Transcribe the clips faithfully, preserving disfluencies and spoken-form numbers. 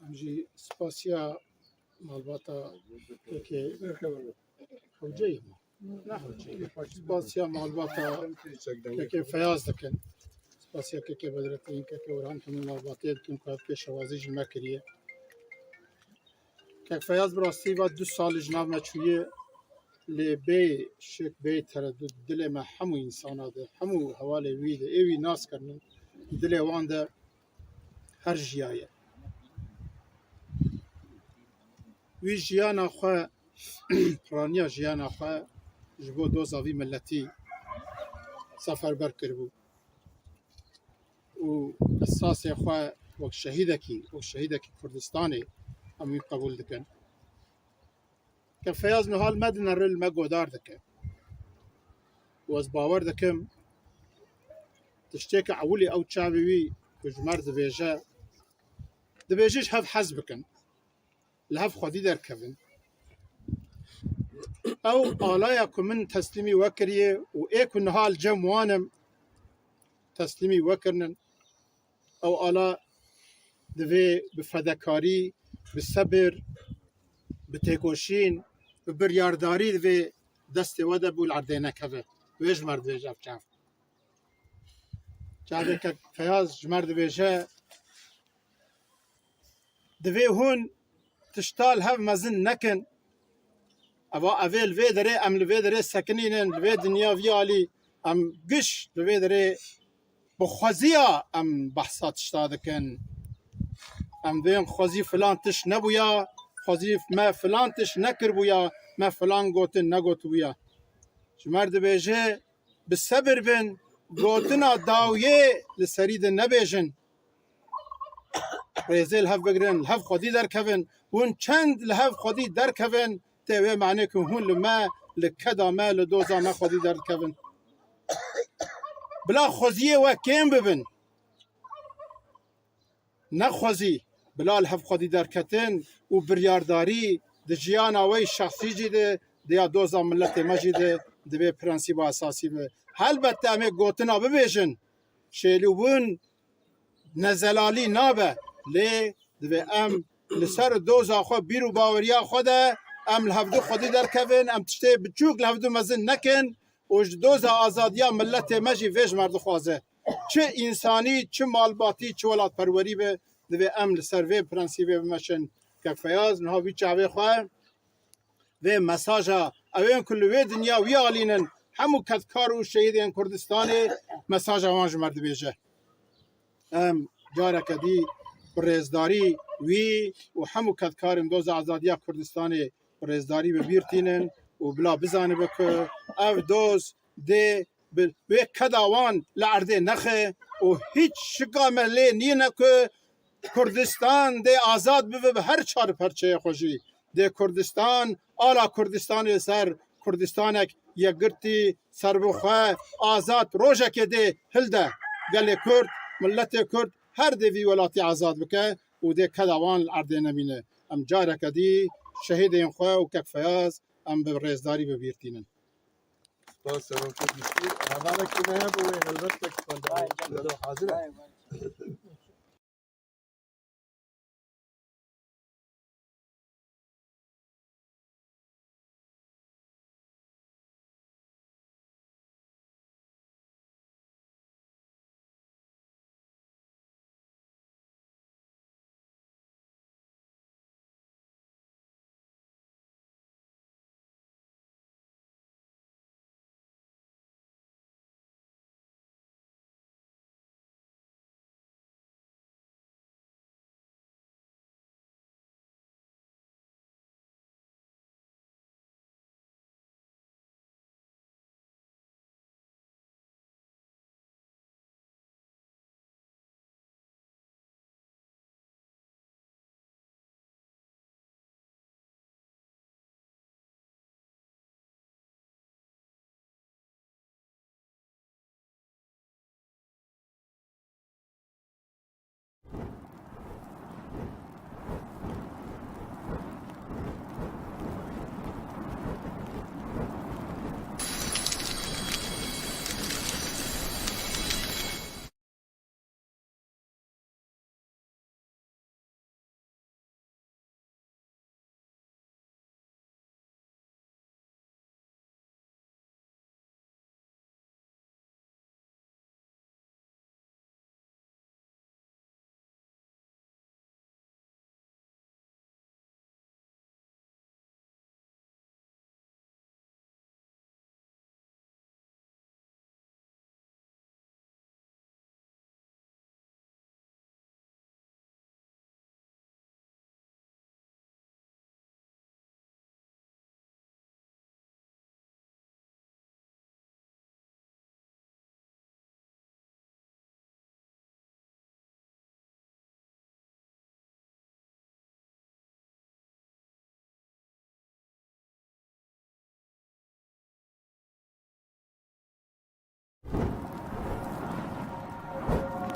Em jî spasiya malbata pekê hewceyê me. Ne hewceyê. Spasiya malbata pekê Feyaz dikin. Spasiya kekê Bedretîn, kekê Orhan, hemû malbatê dikin ku ev pêşewazî ji me kiriye. Kek Feyaz bi rastî va du sal ji nav me çûye, lê bê şek, bê teredût dilê me hemû însana de, hemû hevalê wî de, ê wî nas kirinin, dilê wan de her jiyaye. Wî jiyana xwe, piraniya jiyana xwe ji bo doza vî miletî seferber kiribû û esasê xwe wek şehîdekî, wek şehîdekî Kurdistanê em wî qebûl dikin. Ke Feyaz niha li me dinere, li me godar dike. Û ez bawer dikim, tiştê ke ewilî ew çavê wî ku ji me re dibêje, dibêje ji hev hez bikin, li hev xwedî derkevin. Ew alaya ku min teslîmî we kiriye û ê ku niha li cem wan im, teslîmî we kirinin. Ew ala divê bi fedekarî, bi sebir, bi têkoşîn, bi biryardarî divê destê we de bû li erdê nekeve. Wê ji me re dibêje ev çav. Çavê kek Feyaz ji me re dibêje, divê hûn tişta li hev mezin nekin. Eva, evê li vê derê, em li vê derê sekinînin, li vê dinya vî alî em giş li vê derê bi xweziya em behsa tişta dikin. Em dibên xwezî filan tişt nebûya, xwezî me filan tişt nekiribûya, me filan gotin negotibûya. Ji me re dibêje, bi sebir bin, gotina dawiyê li serî de nebêjin. Rêzê li hev bigirin, li hev xwedî derkevin. Hûn çend li hev xwedî derkevin, tê wê manê ku hûn li me, li keda me, li doza me xwedî derdikevin. Bila xweziyê we kêm bibin. Ne xwezî, bila li hev xwedî derketin û biryardarî di jiyana we yî şexsî jî de, di ya doza miletê me jî de, divê prensîba esasî be. Helbet em ê gotina bibêjin, şêlûbûn nezelalî nabe, lê divê em li ser doza xwe, bîr û baweriya xwe de em li hevdu xwedî derkevin, em tiştê biçûk li hevdu mezin nekin û ji doza azadiya miletê me jî vê ji me re dixwaze. Çi însanî, çi malbatî, çi welatperwerî be, divê em li ser vê prensîbê bimeşin. Kek Feyaz niha vî çavê xwe vê mesaja ewên ku li wê dinya wî alînin, hemû kedkar û şehîdên Kurdistanê, mesaja wan ji me re dibêje. Em careke dî bi rêzdarî wî û hemû kedkarên doza azadiya Kurdistanê bi rêzdarî bi bîr tînin û bila bizanibe ku ev doz dê bi wê keda wan li erdê nexe û hîç şika me lê nîne ku Kurdistan dê azad bibe bi her çar perçeyê xwe jî. Dê Kurdistan, ala Kurdistanê ser Kurdistanek yekgirtî, serbixwe, azad rojekê dê hilde. Gelê Kurd, miletê Kurd her dê vî welatî azad bike û dê keda wan li erdê nemîne. Em careke dî şehîdên xwe û kek Feyaz em bi rêzdarî bi bîr tînin. Spas, serokê giştî. Hevalekî me hebe wê helbet pêk xwendin. Hazir e.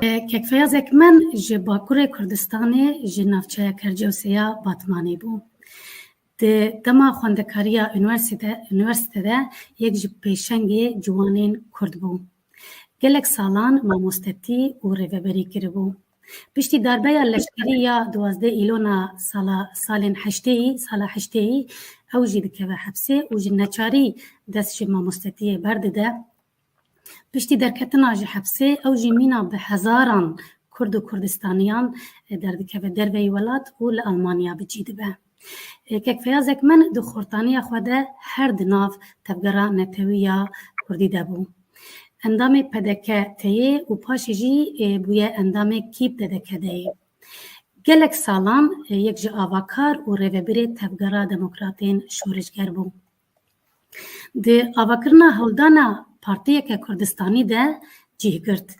Kek Feyaz Ekmen ji Bakurê Kurdistanê, ji navçeya Kercewse ya Batmanê bû. Di dema xwendekariya unîversîte-, unîversîte de yek ji pêşengê ciwanên Kurd bû. Gelek salan mamostetî û rêveberî kiribû. Piştî darbeya leşkerî ya duwazdeh Îlona sala, salên heştêyî, sala heştêyî, ew jî dikeve hepsê û ji neçarî dest ji mamostetiyê berdide. Piştî derketina ji hepsê, ew jî mîna bi hezaran Kurd û Kurdistaniyan, e, derdikeve derveyî welat û li Almanya bi cî dibe. E, Kek Feyaz Ekmen di xortaniya xwe de her di nav tevgera netewî ya Kurdî de bû. Endamê P D K T yê û paşê jî, e, bûye endamê Kîp D D K D yê. Gelek salan, e, yek ji avakar û rêvebirê tevgera demokratên şorişger bû. Di avakirina hewldana partiyeke Kurdistanî de cih girt.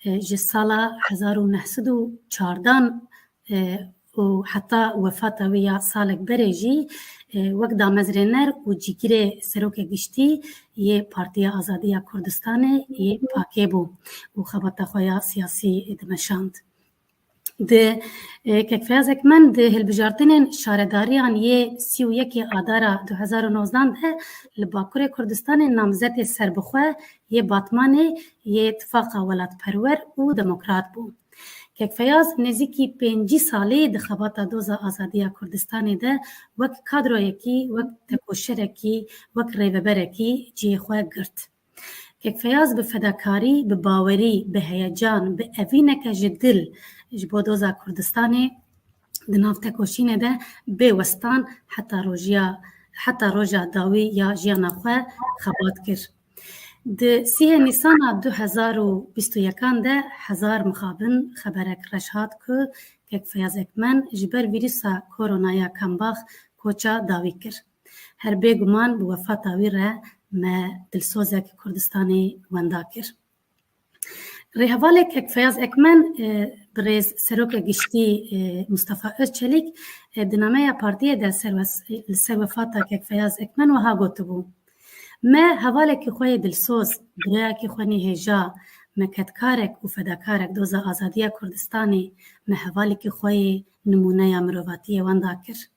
E, ji sala hezar û neh sed û çardan, e, û heta wefata wê ya salek berê jî, e, wek damezrêner û cîgirê serokê giştî yê Partiya Azadiya Kurdistanê yê pakê bû û xebata xwe ya siyasî dimeşand. Di, e, Kek Feyaz Ekmen di hilbijartinên şaredariyan yê sî û yekê Adara du hezar û nozdan de li Bakurê Kurdistanê namzetê serbixwe yê Batmanê yê Tifaqa Welatperwer û Demokrat bû. Kek Feyaz nêzîkî pêncî salî di xebata doza azadiya Kurdistanê de wek kadroyekî, wek tekoşerekî, wek rêveberekî cihê xwe girt. Kek Feyaz bi fedakarî, bi bawerî, bi heyecan, bi evîneke ji dil ji bo doza Kurdistanê di nav tekoşînê de bê westan heta rojiya, heta roja dawî ya jiyana xwe xebat kir. Di sîhê Nîsana du hezar û bîst û yekan de hezar mixabin xeberek reş hat ku Kek Feyaz Ekmen ji ber vîrusa koronaya Kembax koça dawî kir. Her bêguman bi wefata wî re me dilsozek Kurdistanê wenda kir. Rêhevalê Kek Feyaz Ekmen, e, birêz Seroka Giştî, e, Mustafa Özçelik, e, di nameya partiyê de ser wes-, li ser wefata Kek Feyaz Ekmen wiha gotibû, Me hevalekî xwe yê dilsoz, birayekî xwe nî hêja, me kedkarek û fedakarek doza azadiya Kurdistanê, me hevalekî xwe yê nimûneya mirovatiyê wenda kir.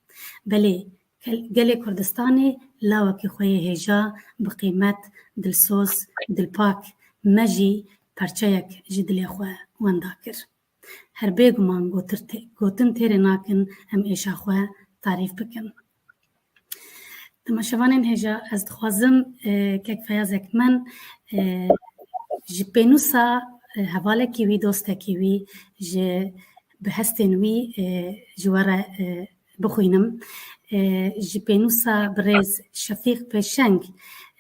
Belê, Gel-, gelê Kurdistanê lawekî xwe yê hêja, bi qîmet, dilsoz, dilpak, me jî perçeyek ji dilê xwe wenda kir. Her bêguman gotir tê-, gotin têrê nakin em êşa xwe tarîf bikin. Temaşevanên hêja, ez dixwazim, e, Kek Feyaz Ekmen, e, ji pênûsa, e, hevalekî wî, dostekî wî, ji bi hestên wî, e, ji we re, e, bixwînim. E, ji pênûsa birêz Şefîq Pêşeng,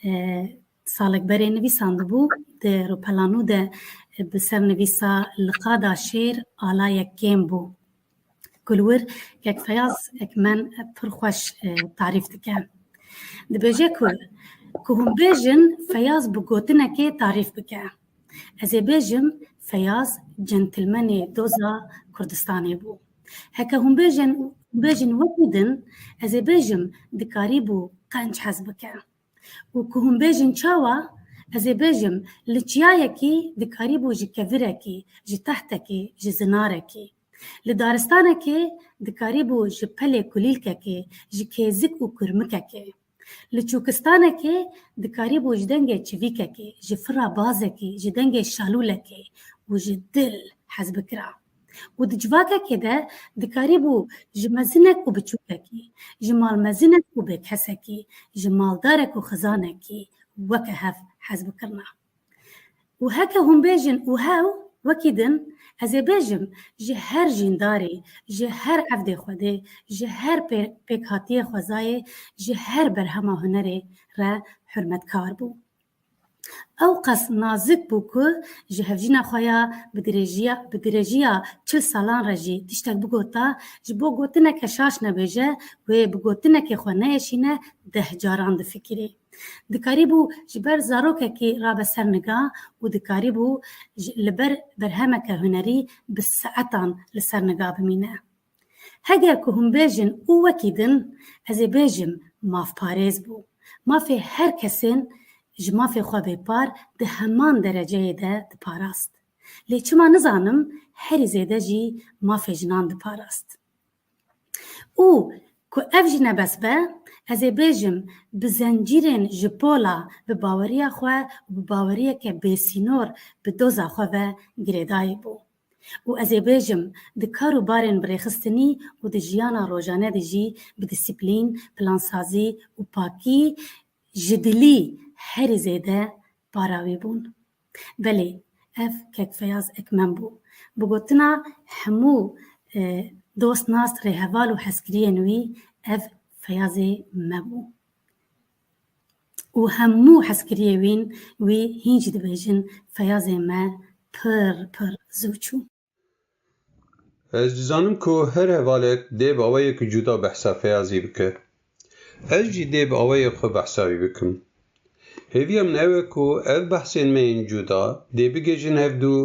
e, salek berê nivîsandibû, di Rûpelanû de bi sernivîsa Li qada şêr alayek kêm bû, ku li wir Kek Feyaz Ekmen pir xweş, e, tarîf dike. Dibêje ku, ku hûn bêjin Feyaz bi gotinekê tarîf bike. Ez ê bêjim Feyaz centilmenê doza Kurdistanê bû. Heke hûn bêjin, bêjin wekî din, ez ê bêjim dikarîbû qenc hez bike. Û ku hûn bêjin çawa, ez ê bêjim li çiyayekî dikarîbû ji kevirekî, ji tehtekî, ji zinarekî. Li daristanekê dikarîbû ji pelê kulîlkekê, ji kêzik û kurmikekê. Li çûkistanekê dikarîbû ji dengê çivîkekê, ji fira bazekî, ji dengê şalûlekê û ji dil hez bikira. Û di civakekê de dikarîbû ji mezinek û biçûkekî, ji malmezinek û bêkesekî, ji maldarek û xizanekî weke hev hez bikirina. Û heke hûn bêjin û hew, wekî din, ez ê bêjim, ji her jîndarî, ji her evdê Xwedê, ji her pê-, pêkhatiyê xwezayê, ji her berhema hunerê re hurmetkar bû. Ew qas nazik bû ku ji hevjîna xwe ya bi dirêjiya, bi dirêjiya çil salan re jî tiştek bigota, ji bo gotineke şaş nebêje, wê bi gotinekê xwe neêşîne, deh caran difikirî. Dikarîbû ji ber zarokekî rabe ser niga û dikarîbû ji, li ber berhemeke hunerî bi saetan li ser niga bimîne. Heger ku hûn bêjin û wekî din, ez ê bêjim mafparêz bû. Mafê her kesên ji mafê xwe bêpar di heman dereceyê de diparast. Lê çima nizanim herî zêde jî mafê jinan diparast. Û ku ev jî ne bes be, ez ê bêjim bi zencîrên ji pola bi baweriya xwe û bi baweriyeke bêsînor bi doza xwe ve girêdayî bû. Û ez ê bêjim di kar û barên birêxistinî û di jiyana rojane de jî bi dîsîplîn, plansazî û pakî ji dilî herî zêde para wî bûn. Belê, ev kek Feyaz Ekmem bû. Bi gotina hemû, e, dost nas, rêheval û hezkiriyên wî, ev Feyazê me bû. Û hemû hezkiriyê wîn, wî hîn jî dibêjin, Feyazê me pir, pir zû çû. Ez dizanim ku her hevalek dê bi awayek cuda behsa Feyazî bike. Ez jî dê bi awayê xwe behsa wî bikim. Hêviya min ew e ku ev behsên me yên cuda dê bigihêjin hevdû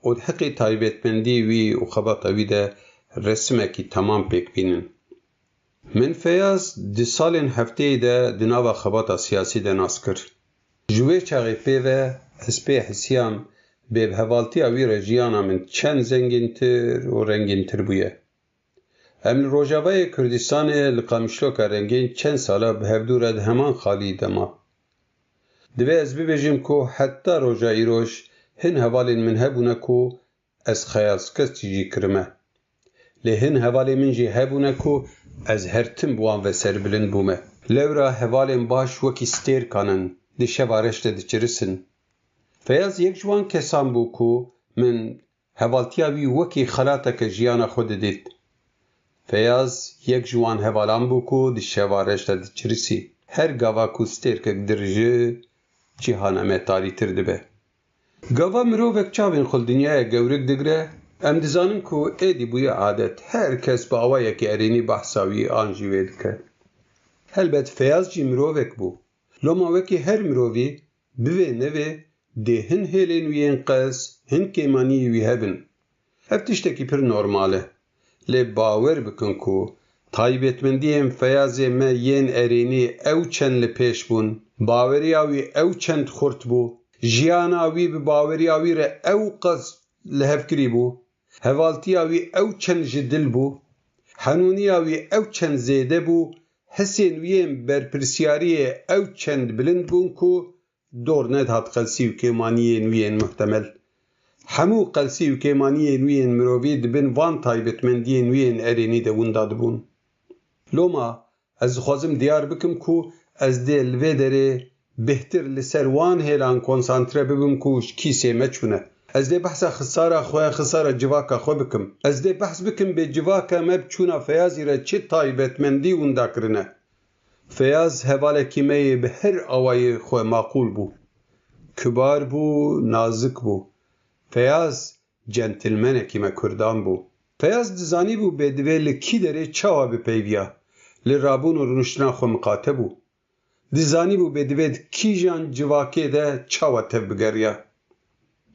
û di heqê taybetmendî wî û xebata wî de resimekî temam pêk bînin. Min Feyaz di salên hefteyê de di nava xebata siyasî de nas kir. Ji wê çaxê pê ve ez pê hisiyam bê bi hevaltiya wî re jiyana min çend zengîntir û rengîntir bûye. Em li Rojavayê Kurdistanê li Qamişloka Rengîn çend sala bi hevdû re di heman xalî de ma. Divê ez bibêjim ku heta roja îroj hin hevalên min hebûne ku ez xeyalskestî jî kirime. Lê hin hevalên min jî hebûne ku ez her tim bi wan ve serbilind bûme. Lewra hevalên baş wekî stêrkan in, di şeva reş de diçirisin. Feyaz yek ji wan kesan bû ku min hevaltiya wî wekî xelateke jiyana xwe didît. Feyaz yek ji wan hevalan bû ku di şeva reş de diçirisî. Her gava ku stêrkek dirije, cîhana me tarîtir dibe. Gava mirovek çavên xwe li dinyaya gewrik digire, em dizanin ku êdî bûye adet, her kes bi awayekî erênî behsa wî an jî wê dike. Helbet Feyaz jî mirovek bû. Loma wekî her mirovî, bivê nevê, dê hin hêlên wî yên qels, hin kêmaniyê wî hebin. Ev tiştekî pir normal e. Lê bawer bikin ku taybetmendiyên Feyazê me yên erênî ew çend li pêş bûn, baweriya wî ew çend xurt bû, jiyana wî bi baweriya wî re ew qas li hev kirî bû, hevaltiya wî ew çend ji dil bû, henûniya wî ew çend zêde bû, hisên wî yên berpirsiyariyê ew çend bilind bûn ku dor nedihat qelsî û kêmaniyên wî yên muhtemel. Hemû qelsî û kêmaniyên wî yên mirovî di bin van taybetmendiyên wî yên erênî de winda dibûn. Loma ez dixwazim diyar bikim ku ez dê li vê derê bêhtir li ser wan hêlan konsantre bibim ku ji kîsê me çûne. Ez dê behsa xisara xwe, xisara civaka xwe bikim. Ez dê behs bikim bê civaka me bi çûna Feyazî re çi taybetmendî winda kirine. Feyaz hevalekî me yê bi her awayê xwe maqûl bû. Kibar bû, nazik bû. Feyaz centilmenekî me kurdan bû. Feyaz dizanîbû bê divê li kî derê çawa bipeyviya, li rabûn û rûniştina xwe miqate bû. Dizanîbû bê divê di kîjan civakê de çawa tevbigeriya.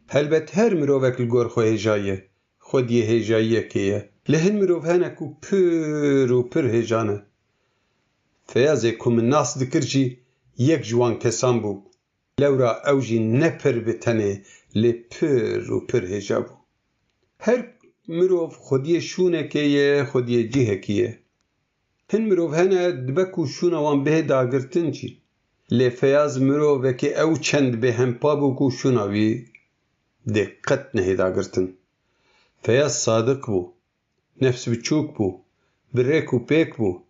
Helbet her mirovek li gor xwe hêja ye, xwediyê hêjayiyekê ye. Lê hin mirov hene ku pir û pir hêja ne. Feyazê ku min nas dikir jî yek ji wan kesan bû. Lewra ew jî ne pir bi tenê, lê pir û pir hêja bû. Her mirov xwediyê şûnekê ye, xwediyê cihekî ye. Hin mirov hene dibe ku şûna wan bihê dagirtin jî. Lê Feyaz mirovekî ew çend bêhempa bû ku şûna wî dê qet nehê dagirtin. Feyaz sadiq bû. Nefs biçûk bû, bi rêk û pêk bû.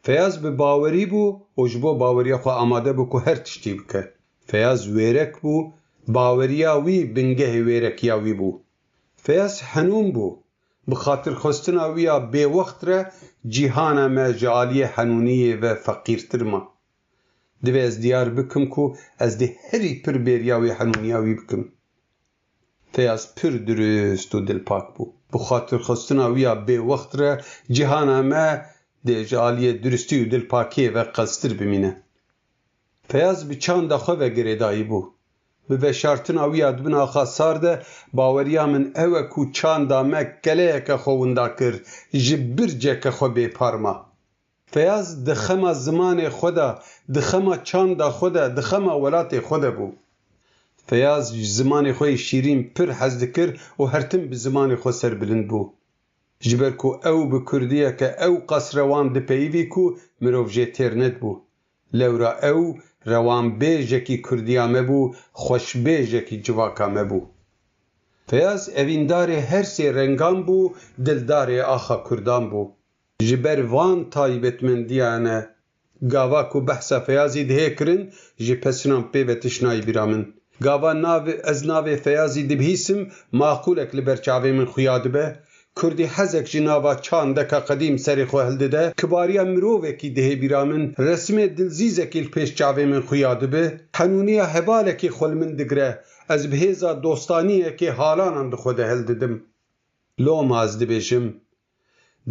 Feyaz bi bawerî bû û ji bo baweriya xwe amade bû ku her tiştî bike. Feyaz wêrek bû, baweriya wî bingehê wêrekiya wî bû. Feyaz henûn bû, bi xatirxwestina wî ya bêwext re cîhana me ji aliyê henûniyê ve feqîrtir ma. Divê ez diyar bikim ku ez dê herî pir bêriya wê henûniya wî bikim. Feyaz pir dirust û dilpak bû. Bi xatirxwestina wî ya bêwext re cîhana me dê ji aliyê dirustî û dilpakiyê ve qelstir bimîne. Feyaz bi çanda xwe ve girêdayî bû. Bi veşartina wî ya di bin axa sar de baweriya min ew e ku çanda me keleyeke xwe winda kir, ji birceke xwe bêpar ma. Feyaz di xema zimanê xwe de, di xema çanda xwe de, di xema welatê xwe de bû. Feyaz ji zimanê xwe yê şîrîn pir hez dikir û her tim bi zimanê xwe serbilind bû. Ji ber ku ew bi kurdiyeke ew qas rewan dipeyivî ku mirov jê têr nedibû. Lewra ew rewanbêjekî kurdiya me bû, xweşbêjekî civaka me bû. Feyaz evîndarê her sê rengan bû, dildarê axa kurdan bû. Ji ber van taybetmendiyan e, gava ku behsa Feyazî dihê kirin, ji pesinan pê ve tişt nayê bîra min. Gava nav, ez navê Feyazî dibihîsim, maqûlek li ber çavê min xuya dibe. Kurdî hezek ji nava çandeka qedîm serê xwe hildide, kibariya mirovekî dihê bîra min, resimê dilzîzekî li pêş çavê min xuya dibe, henûniya hevalekî xwe li min digire, ez bi hêza dostaniyekê halanan di xwe de hildidim. Loma ez dibêjim,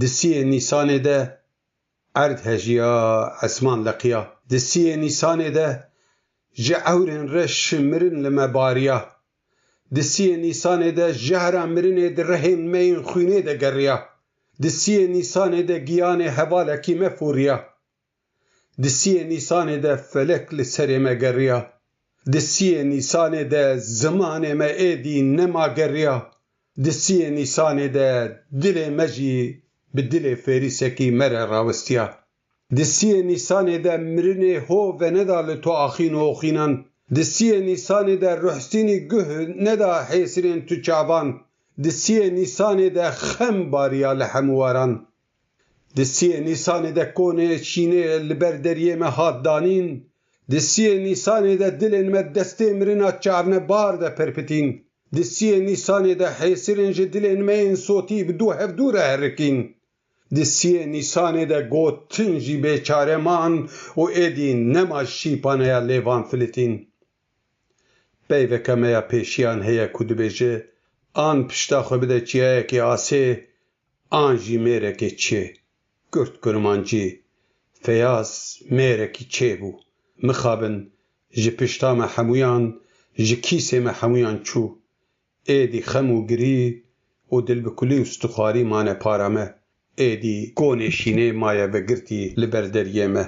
di siyê Nîsanê de erd hejiya, esman leqiya. Di siyê Nîsanê de ji ewrên reş mirin li me bariya. Di siyê Nîsanê de jehra mirinê di rihên me yên xwînê de geriya. Di siyê Nîsanê de giyanê hevalekî me fûriya. Di siyê Nîsanê de felek li serê me geriya. Di siyê Nîsanê de zimanê me êdî nema geriya. Di siyê Nîsanê de dilê me jî bi dilê fêrîsekî me re rawestiya. Di siyê Nîsanê de mirinê ho veneda li to axîn û oxînan. Di siyê Nîsanê de ruhsînî guh neda hêsirên tu çavan. Di siyê Nîsanê de xem bariya li hemû waran. Di siyê Nîsanê de konê şînê li ber deriyê me hat danîn. Di siyê Nîsanê de dilên me destê mirina çavnebar de perpitîn. Di siyê Nîsanê de hêsirên ji dilên me yên sotî bi dû hevdû re herikîn. Di siyê Nîsanê de gotin jî bêçare man û êdî nema şîpaneya lêvan filitîn. Peyveke me ya pêşiyan heye ku dibêje, an pişta xwe bide çiyayekê asê, an jî mêrekê çê. Kurd kurmancî, Feyaz mêrekî çê bû. Mixabin, ji pişta me hemûyan, ji kîsê me hemûyan çû. Êdî xem û girî û dilbikulî û stixwarî mane para me. Êdî konê şînê maye vegirtî li ber deriyê me.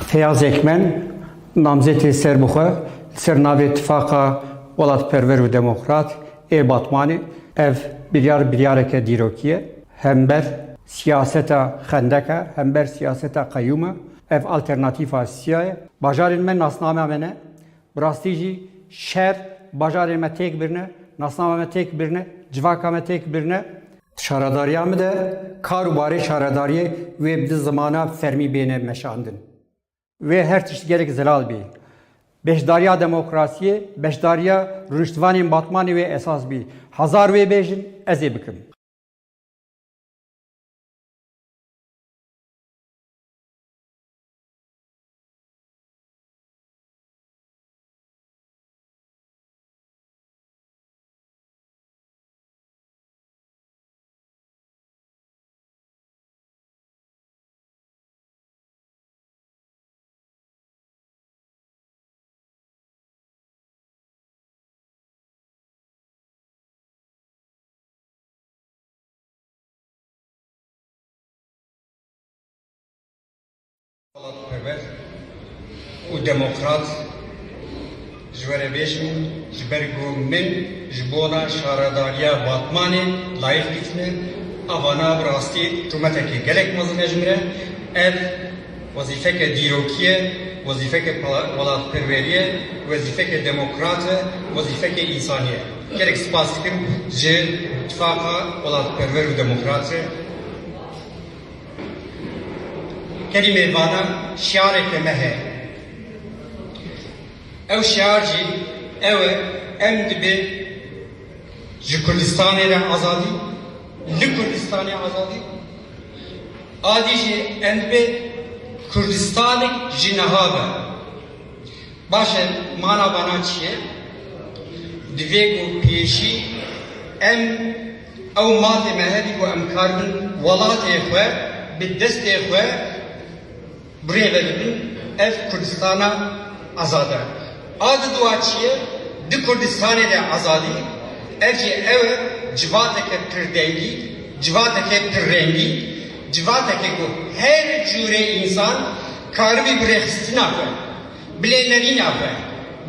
Feyaz Ekmen, namzetê serbixwe li ser navê Tifaqa Welatperwer û Demokrat ê Batmanê, ev biryar biryareke dîrokî ye. Hember siyaseta xendek e, hember siyaseta qeyûm e. Ev alternatîfa siya ye. Bajarên me nasname me ne. Bi rastî jî şer bajarê me têk birine, nasnama me têk birine, civaka me têk birine. Şaredariya min de kar û barê şaredariyê wê bi zimana fermî bêne meşandin. Wê her tişt gelek zelal bî. Beşdariya demokrasiyê, beşdariya rûniştvanên Batmanê wê esas bî. Hezar wê bêjin, ez ê bikim. Welatperwer û demokrat ji we re bêjim, ji ber ku min ji bona şaredariya Batmanê layîq dîtine, a vana bi rastî rûmetekê gelek mezin e ji min re. Ev wezîfeke dîrokî ye, wezîfeke pala-, welatperwerî ye, wezîfeke demokrat e, wezîfeke însanî ye. Gelek spas dikim ji Tifaqa Welatperwer û Demokrat re. Kelîmê vana şiareke me heye. Ew şiar jî ew e, em dibê ji Kurdistanê re azadî, li Kurdistanê azadî, a dî jî em dibê Kurdistanek ji niha ve. Baş e, mana vana çi ye? Divê ku pêşî em ew matê me hebî ku em karibin welatê xwe bi destê xwe bi rê ve bibin, ev Kurdistana azad e. A di dua çi ye? Di Kurdistanê de azadî, ev jî ew e, civateke pirdengî, civateke pirrengî, civateke ku her cûrê însan karibî bi rêxistina xwe, Bi lênerîna xwe,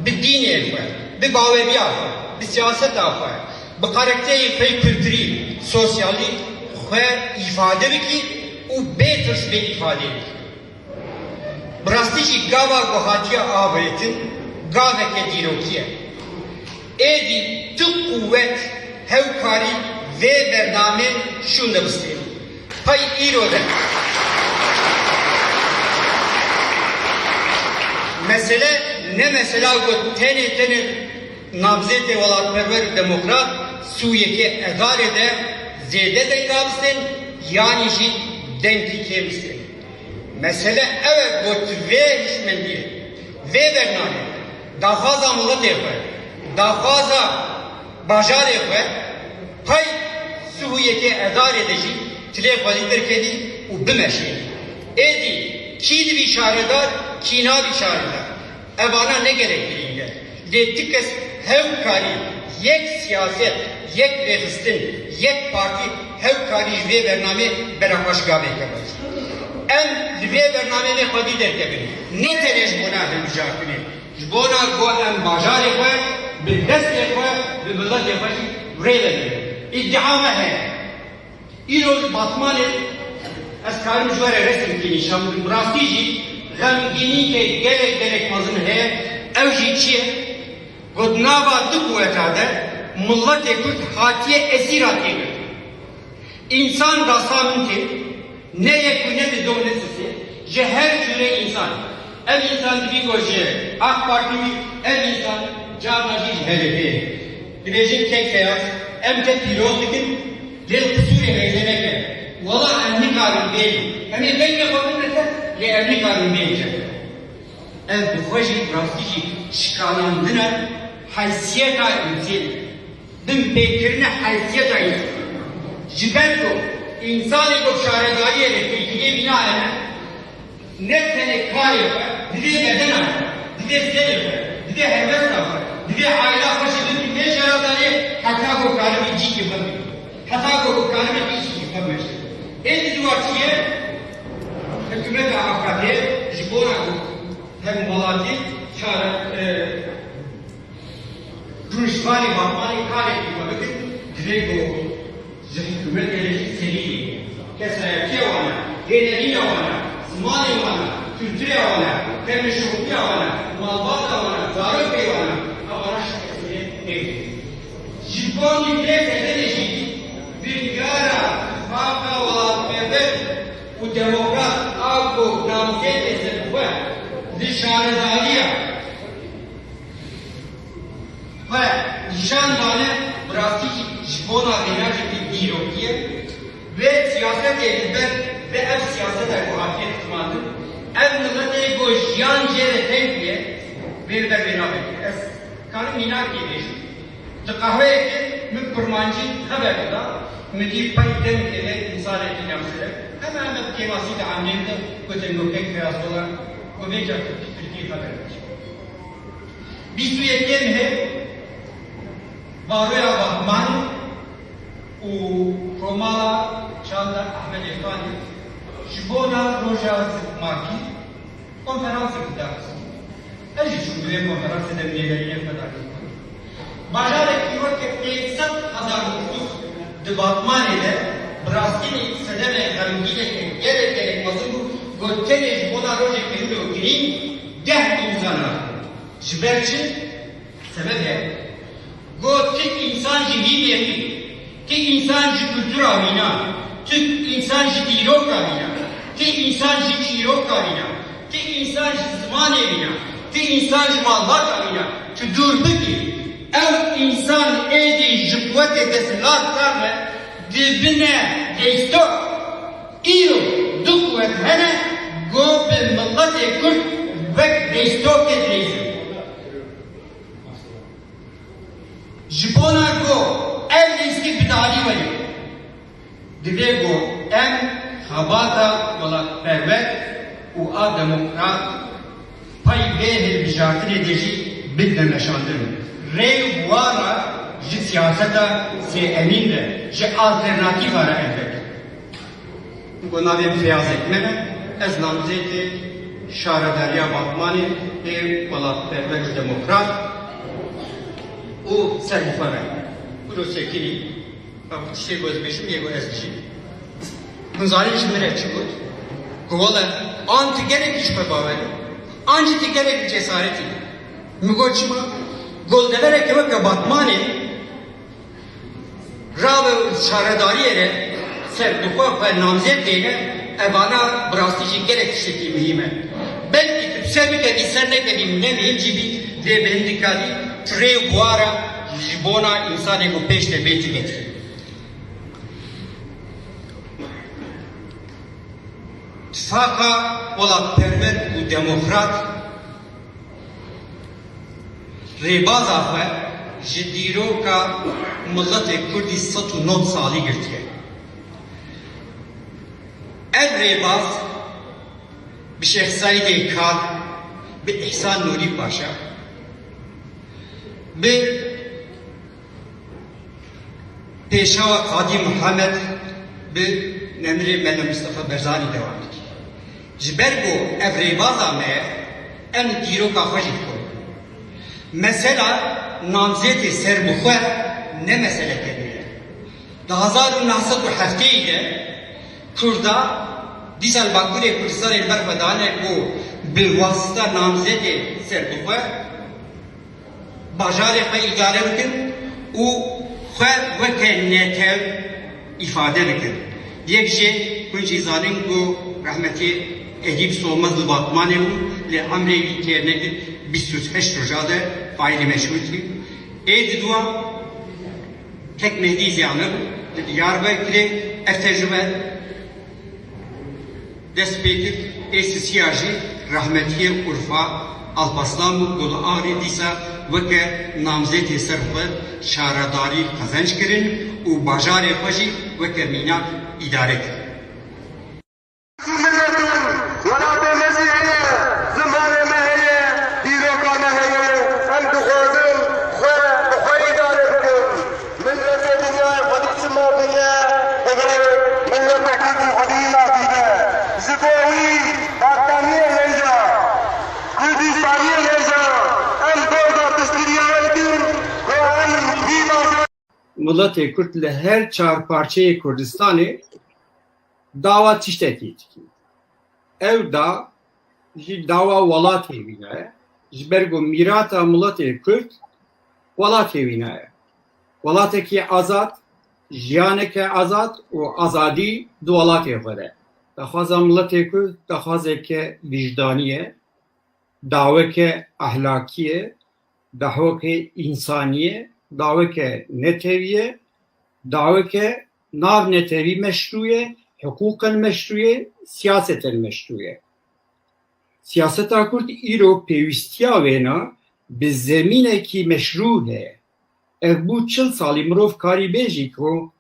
bi dînê xwe, bi baweriya xwe, bi siyaseta xwe, bi karakterê xwe yê kulturî, sosyalî xwe îfade bikî û bê tirs bê îfadeyê bikî. Bi rastî jî gava ku hatiye avêtin, gaveke dîrokî ye. Êdî tu quwet, hewkarî vê bernamê şûnde bistênî. Pey îro de. Mesele ne mesela ku tenê tenê namzêdê welatperwer û demokrat sûyekê edarê de zêde deng rabistên, yanî jî dengî kêm bistên. Mesele ew e ku tu vê hişmendiyê, vê bernamê, daxwaza miletê xwe, daxwaza bajarê xwe, pey sûyekê edarê de jî tu lê xwedî derkevî û bimeşê. Êdî kî dibî şaredar, kî nabî şaredar. Evana ne gelek girîng e. Lê ti kes hewkarî, yek siyaset, yek rêxistin, yek partî hewkarî ji vê bernamê belaxweş gavê kevin. Em li vê bernamê vê xwedî derkevin. Ne tenê ji bona hilbijartinê. Ji bona ku em bajarê xwe bi destê xwe, bi miletê xwe jî rê vedin. Îdia me heye. Îro li Batmanê ez karim ji we re resimkî nîşan bidim. Bi rastî jî xemgînîkê gelek gelek mezin heye. Ew jî çi ye? Ku di nava du quweta de miletê Kurd hatiye esîra têgirtin. Însan dasa min tê, ne yek û ne dido ne sisê, ji her cûrê însan. Ev însan dibî ku ji AK Partî bî, ev însan carna jî ji H D P. Dibêjin kek Feyaz, em te pîroz dikin, lê li qisûrê heyze neke. Wela em nikarin bêjin. Em ê vengê xwe bidin te, lê em nikarin bêjin. Ev bi xwe jî rastî jî şikalandina heysiyeta însanê. Binpêkirina heysiyeta însanê. Ji ber ku însanê ku şaredariyê li têkiliyê bîna hene, ne tenê karê xwe, divê bedena xwe, divê serê xwe, divê helwesta xwe, divê aîla xwe ji bin bikê şaredariyê, heta ku karibî cîkî xwe bî. Heta ku karibî îşî xwe bimeşe. Ê di duwa çi ye? Hikûmeta AKP'ê ji bona ku hemwelatî çare, e, rûniştvanê Batmanê karekî xwe bikin, divê ku ji hikûmetê re jî serî bê. Kesayetiya wan e, hênerîna wan e, zimanê wan e, kultura wan e, tevmeşehotiya wan e, malbata wan e, zarokê wan e, ewana şikestê neyê. Ji bo nîvê sedenê jî biryara Tifaqa Welatperwer û Demokrat a ku namzêdê serxwe li şaredariya xwe nîşan dane, bi rastî jî ji bona vênajekî dîrokî ye. Vê siyasetê li ber, vê ev siyaseta ku hatiye dixumandin, ev miletê ku jiyan jê re teng bûye, vê li ber vê nabê. Ez karim mînakê bêjim. Di qehweyekê min kurmancî xeber dida, min dî pey demekê me însanekî nexsire. Hema hema bi kêmasî diemrîn de gotin, "Go kek Feyaz Bolan, go vêca Tirkî xeber bike." Bîst û yekê mehê Baroya Batmanê û Komala Çanda Ehmedê Xanê ji bona roja Zikmakî konferansek dida. Ez jî çûm di vê konferansê de nêverînê xwe dagir kirin. Bajarek îro ke pênc sed hezar nifûs di Batmanê de, bi rastî sedemê xemgîneke gelek gelek mezin bû, got tenê ji bona rojek hilo girîng deh însan hatin. Ji ber çi? Sebeb heye. Got, ti însan ji hînê wî, ti însan ji kultura wî na, ti însan ji dîroka wî na, ti însan ji çîroka wî na, ti însan ji zimanê wî na, ti însan ji malbata wî na, tu dûr bikî. Ew însan êdî ji quwetê desthilatdar be, dibine deystok. Îro du quwet hene, go bi miletê Kurd wek deystokê dirêjin. Ji bona ku ev lîstik bi dalî werê, divê ku em xebata welatperwer û a demokrat pey vê hilbijartinê de jî bidine meşandin. Rê û wara ji siyaseta sê Emîn re, ji alternatîfa re elbet. Ku navê min Feyazek Mem e, ez namzêdê Şaredariya Batmanê ê welatperwer û demokrat û serbixwe be. Kuro sekinî, ev tiştê ku ez bêjim, yê ku ez dijîm. Hûn zanîn ji min re çi got? Ku wele an tu gelekî ji xwe bawer î, an jî tu gelekî cesaretî. Min got çima? Got devereke weke Batmanê rabe û şaredariyê re serbixwe xwe namzêd bêne, evana bi rastî jî gelek tiştekî muhîm e. Belkî tu bi ser bikevî, ser nekevî, ne muhîm jî bî, lê bi hindikarî tu rê û buwara ji bona însanê ku pêş te bê tu girtî. Tifaka welatperwer û demokrat rêbaza xwe ji dîroka miletê Kurdî sed û nod salî girtiye. Ev rêbaz bi Şêx Seîdê Kal, bi Îhsan Nûrî Paşa, bi Pêşawa Qadî Mihemed, bi nemirê Mele Mistefa Barzanî dewam dike. Ji ber ku ev rêbaza me ye, em dîroka xwe jî dixwin. Mesela namzêdê serbixwe ne meseleke nû ye. Di hezar û neh sed û heftê de Kurda, dîsa li Bakurê Kurdistanê li ber xwe dane ku bi wasita namzêdê serbixwe bajarê xwe îdare bikin û xwe weke netew îfade bikin. Yek jê hûn jî zanin ku rehmetî Edîb Solmaz li Batmanê bû, lê emrê wî têr nekir, bîst û heşt roja de faîlê meşhûr kir. Ê di dua Kek Mehdî Zîyanib li Diyarbekirê ev tecrube dest pê kir, ê sisiya jî rehmetiyê Urfa Alpaslan bû ku li Agirî dîsa weke namzêdê ser xwe şaredarî qezenc kirin û bajarê xwe jî weke mînak îdare kir. Welatê me jî heye, zimanê me heye, dîroka me heye, em dixwazin xwe bi xwe îdare bikin. Miletê dinyayê xwedî çima bûye, divê miletê Kurdî xwedî nasîbe. Ji bo wî Bataniyê hêja, Kurdistaniyê hêja, em borda piştgiriyê dikin ku em vî bajarê. Miletê Kurd li her çar parçeyê Kurdistanê dawa tiştekî dikî. Ew da jî dawa welatê wî ne. Ji ber ku mîrata miletê Kurd welatê wî ne ye. Welatekî azad, jiyaneke azad û azadî di welatê xwe de. Daxwaza miletê Kurd daxwazeke wijdanî ye, daweke ehlakî ye, daweke însanî ye, daweke netewî ye, daweke navnetewî meşrû ye, hiqûqen meşrû ye, siyaseten meşrû ye. Siyaseta Kurd îro pêwîstiya wêna bi zemînekî meşrû heye. Ev bû çil salî mirov karî bêjî ku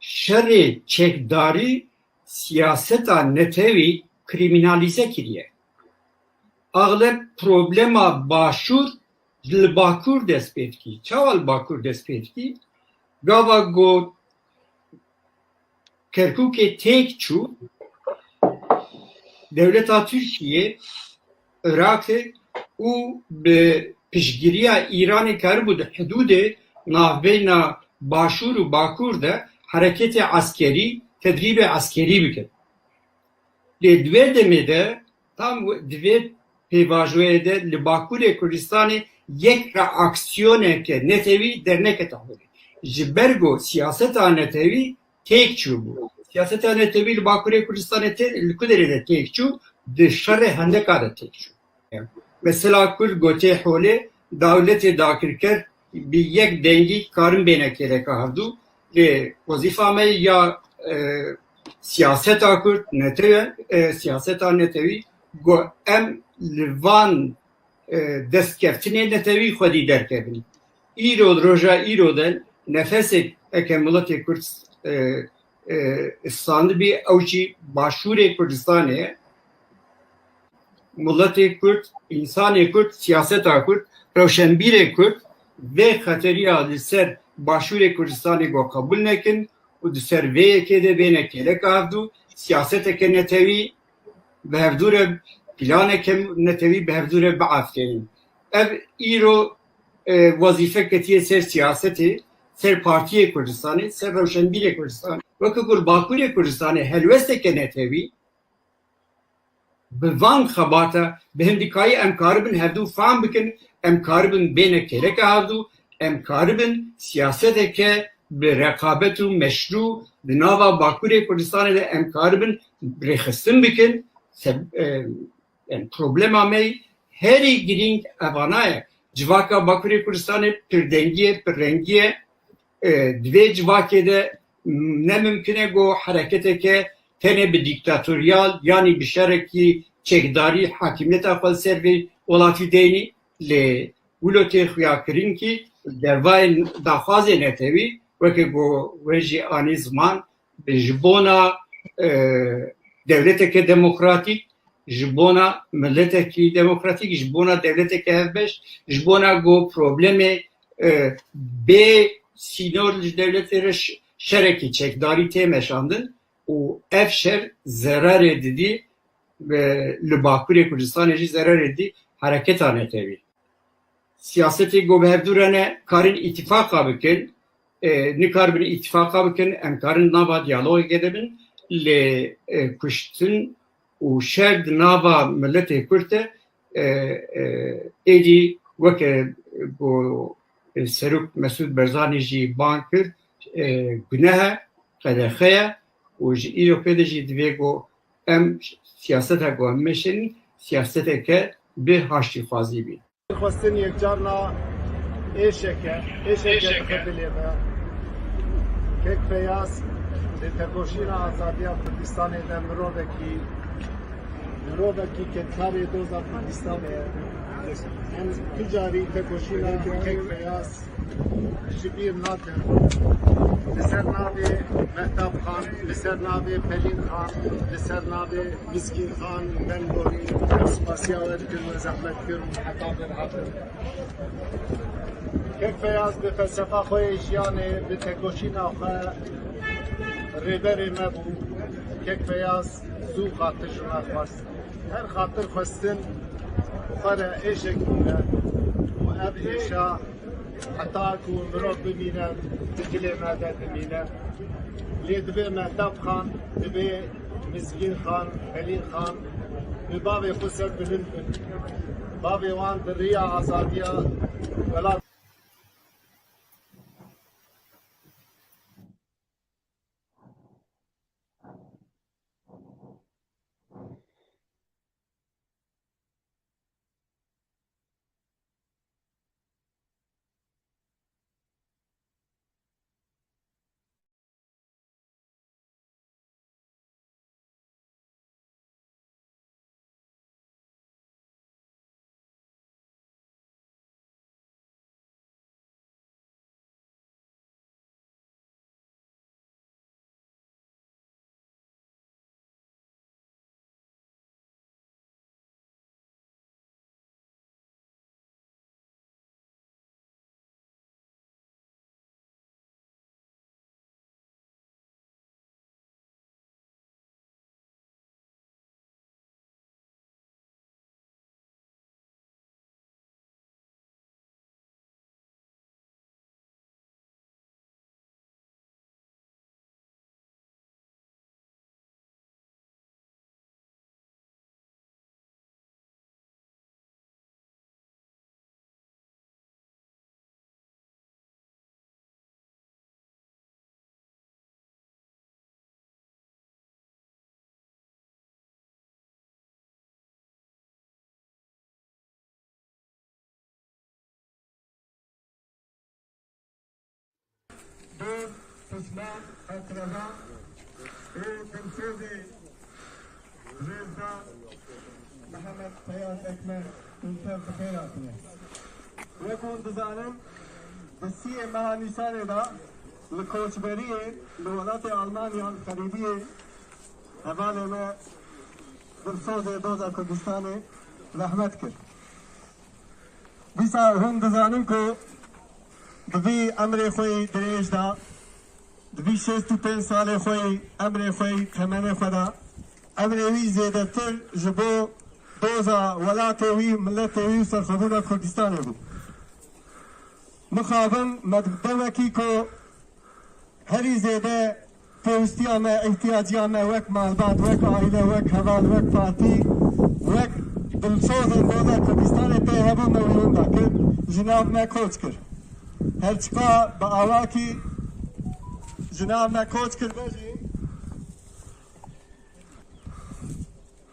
şerê çekdarî siyaseta netewî krîmînalîze kiriye. Axleb problema Başûr li Bakur dest pê dikî. Çawa li Bakur dest pê dikî? Gava got Kerkûkê têk çû, dewleta Tirkiyê Iraqê û bi piştgiriya Îranê karibû di hidûdê navbeyna Başûr û Bakur de hereketê eskerî, tedrîbê eskerî bikin. Lê di wê demê de, tam di vê pêvajoyê de li Bakurê Kurdistanê yek reaksiyoneke netewî dernekete holê. Ji ber ku siyaseta netewî têk çûbû. Siyaseta netewî li Bakurê Kurdistanê tê, li ku derê de têk çû? Di şerê Hendeka de têk çû. Mesela Kurd gotê holê, dewletê dagirker bi yek dengî karin bêne kêleka hevdû. Lê wezîfa me ya, e, siyaseta Kurd, netewe, e, siyaseta netewî, ku em li van, e, destkeftine netewî xwedî derkevin. Îro, roja îro de nefesek eke miletê Kurd, e, e, standibî, ew jî Başûrê Kurdistanê ye. Miletê Kurd, însanê Kurd, siyaseta Kurd, rewşenbîrê Kurd vê xeteriya li ser Başûrê Kurdistanê ku qebûl nekin û di ser vê yekê de bêne kêleka hevdû, siyaseteke netewî bi hevdû re planeke netewî bi hevdû re biafirînin. Ev îro, e, wezîfe ketiye ser siyasetê, ser partiyê Kurdistanê, ser rewşenbîrê Kurdistanê. Weke ku li Bakurê Kurdistanê helwesteke netewî, bi van xebata, bi hindikayî em karibin hevdû fam bikin, em karibin bêne kêleka hevdû, em karibin siyaseteke bi reqabet û meşrû di nava Bakurê Kurdistanê de em karibin rêxistin bikin. Se-, e, yani problema me herî girîng evana ye. Civaka Bakurê Kurdistanê pirdengî ye, pirrengî ye. E, di vê civakê de ne mimkin e ku hereketeke tenê bi dîktatoryal yanî bi şerekî çekdarî hakimiyeta xwe li ser vê welatî deynî, lê wilo tê xuyakirin kî dervayên daxwazê netewî weke ku we jî anî ziman, ji bona, e, dewleteke demokratîk, ji bona miletekî demokratîk, ji bona dewleteke hevbeş, ji bona ku problemê, e, bê sînor ji dewletê re ş-, şerekî çekdarî tê meşandin û ev şer zerarê didî, e, li Bakurê Kurdistanê jî zerarê didî hereketa netewî. Siyasetê ku bi hevdû re ne karin îtifaqa bikin, e, nikaribin îtifaqa bikin, em karin nava diyalogekê de bin, lê, e, kuştin û şer di nava miletê Kurd de, e, e, êdî weke ku, e, Serok Mesûd Barzanî jî bang kir, e, guneh e, qedexe ye û ji îro pê de jî divê ku em siyaseta ku em meşênin, siyaseteke bi haştîxwazî bî. Xwestin yekcarna êşeke, êşeke dixe dilê me. Kek Feyaz, di tekoşîna azadiya Kurdistanê de mirovekî, mirovekî kedkarê doza Kurdistanê ye. Em tu carî tekoşîna Kek Feyaz ji bîr nakin. Li ser navê Mehtap Xan, li ser navê Pelîn Xan, li ser navê Mizgîn Xan, Mengolî, em spasiya we dikin, we zehmet kir û heta berhatin. Kek Feyaz bi felsefa xwe yê jiyanê, bi tekoşîna xwe rêberê me bû. Kek Feyaz zû xatir ji me xwest. Her xatir xwestin xwe re êşek bûne û ev êşa heta ku mirov bimîne, di dilê me de dimîne. Lê divê Mehtap Xan, divê Mizgîn Xan, Pelîn Xan bi bavê xwe serbilind bin. Bavê wan di riya azadiya welat Dost, pişman, ekreba û dilsozê rêzdar Mihemed Feyaz Ekmer, hûn tev bi xêr hatine. Wek hûn dizanin, di siyê meha Nîsanê de li koçberiyê li welatê Almanya li xerîbiyê hevalê me dilsozê doza Kurdistanê rehmet kir. Dîsa hûn dizanin ku di vî emrê xwe yî dirêj de, di vî şêst û pênc salê xwe yî emrê xwe yî temenê xwe de, emrê wî zêdetir ji bo Doza welatê wî, miletê wî û serxwebûna Kurdistanê bû. Mixabin me demekî ku herî zêde pêwîstiya me, îhtiyaciya me wek malbat, wek aîle, wek heval, wek partî, wek dilsozên doza Kurdistanê pê hebû me wî winda kir, ji nav me koç kir. Her çiqa bi awakî ji nav me koç kir be jî,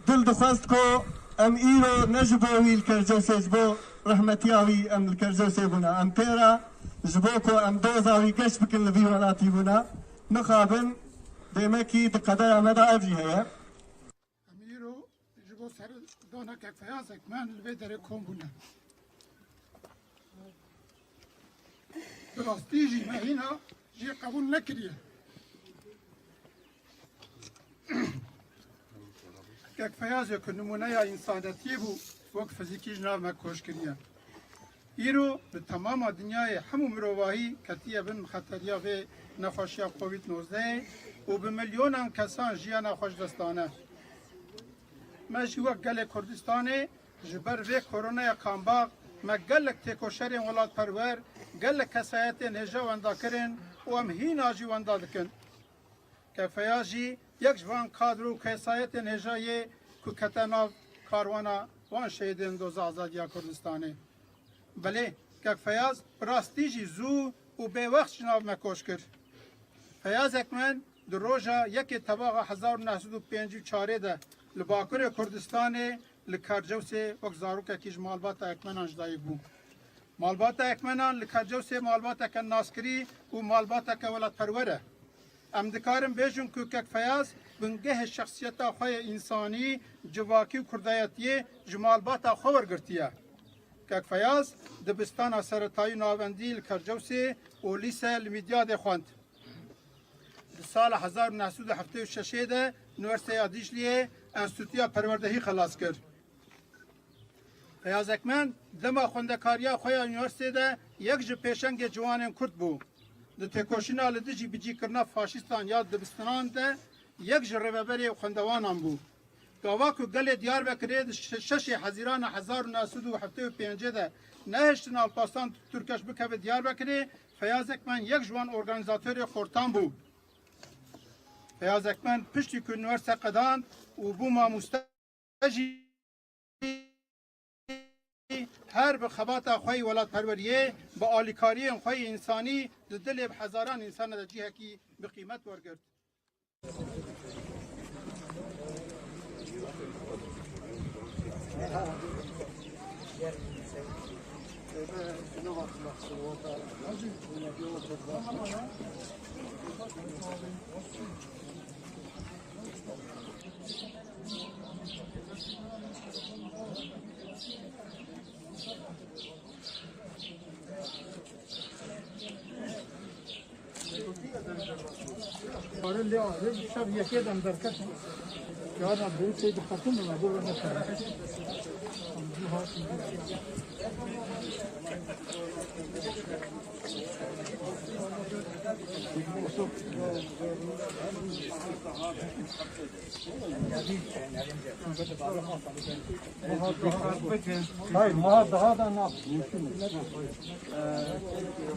dil dixwest ku em îro ne ji bo wî li Kercewsê, ji bo rehmetiya wî em li Kercewsê bûne. Em pê re ji bo ku em doza wî geş bikin li vî welatî bûne. Mixabin demekî di qedera me de ev jî heye. Em îro ji bo serdana Kek Feyazek me li vê derê kom bûne. Bi rastî jî me hîna jê qebûl nekiriye. Kek Feyazê ku nimûneya însanetiyê bû, wek fizîkî ji nav me koç kiriye. Îro li temama dinyayê hemû mirovahî ketiye bin xeteriya vê nexweşiya Covid nozdeh û bi milyonan kesan jiyana xwe ji dest dane. Me jî wek gelê Kurdistanê ji ber vê koronaya kambax me gelek têkoşerên welatperwer, gelek kesayetên hêja wenda kirin û em hîna jî wenda dikin. Kek Feyaz jî yek ji van kadro û kesayetên hêja yê ku kete nav karwana wan şehîdên doza azadiya Kurdistanê. Belê, Kek Feyaz bi rastî jî zû û bêwext ji nav me koç kir. Feyaz Ekmen di roja yekê Tebaxa hezar û neh sed û pêncî û çarê de li Bakurê Kurdistanê li Kercewsê wek zarokekî ji malbata Ekmenan ji dayik bû. Malbata Ekmenan li Kercewsê malbateke naskirî û malbateke welatperwer e. Em dikarin bêjin ku Kek Feyaz bingehê şexsiyeta xwe yê însanî, civakî û kurdayetiyê ji malbata xwe wergirtiye. Kek Feyaz dibistana seretayî û navendî li Kercewsê û lîse li Mîdyadê xwend. Di sala hezar û neh sed û heftê û şeşê de Unîversîteya Dîcliyê Enstîtuya Perwerdehî xelas kir. Feyaz Ekmen dema xwendekariya xwe ya unîversîtê de yek ji pêşengê ciwanên Kurd bû. Di têkoşîna li dijî bicîkirina faşîstan ya dibistanan de yek ji rêveberê xwendewanan bû. Gava ku gelê Diyarbekirê di şe-, şeşê Hezîrana hezar û neh sed û heftê û pêncê de nehiştin Alparslan Türkeş bikeve Diyarbekirê, Feyaz Ekmen yek ji wan organîzatorê xortan bû. Feyaz Ekmen piştî ku unîversîte qedand û bû mamoste jî her bi xebata xwe yê welatperweriyê, bi alîkariyên xwe yê însanî di dilê bi hezaran însanan de cihekî bi qîmet wergirt. Barê lê avê şev yekê dem derketin. Carna dê tê dixetin, buna bu ne Hayır, maha daha da ne yapayım? Mümkün değil.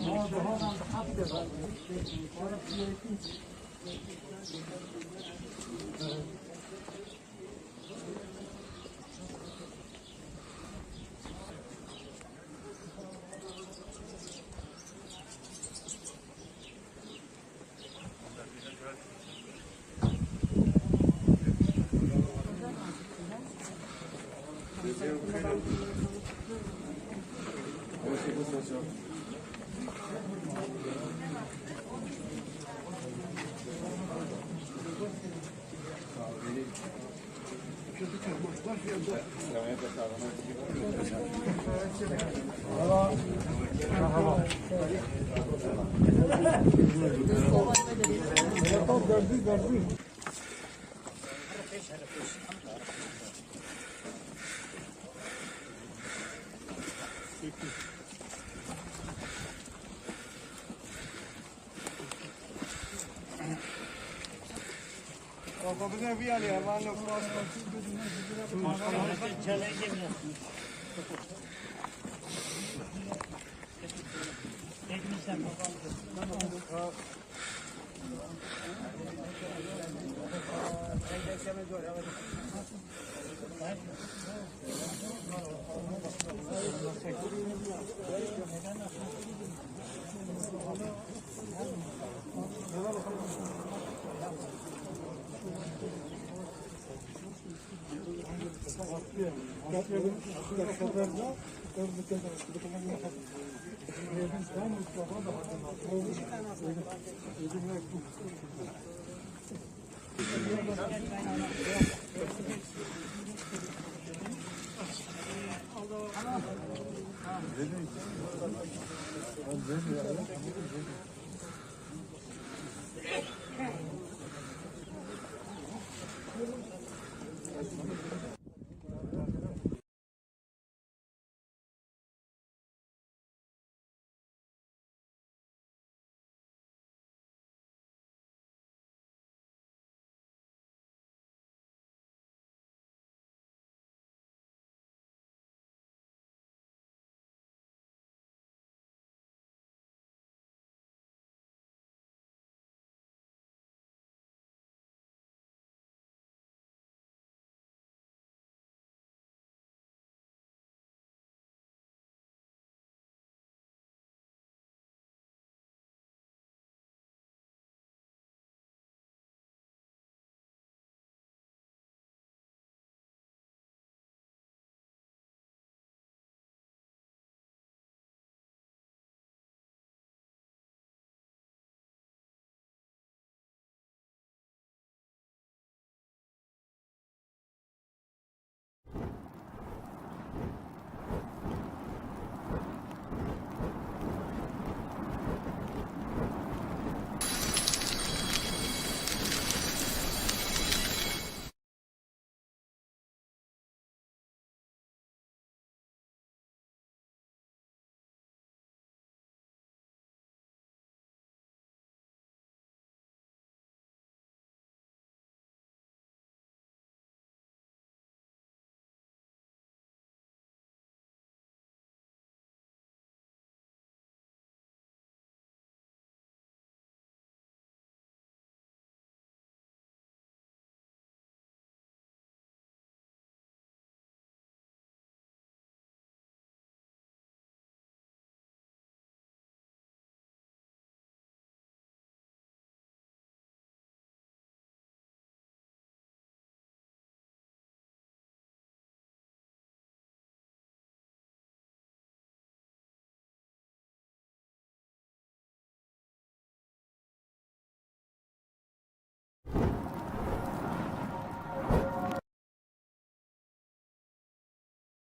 Maha daha da ne yapayım? Dedim, ben dedim ya,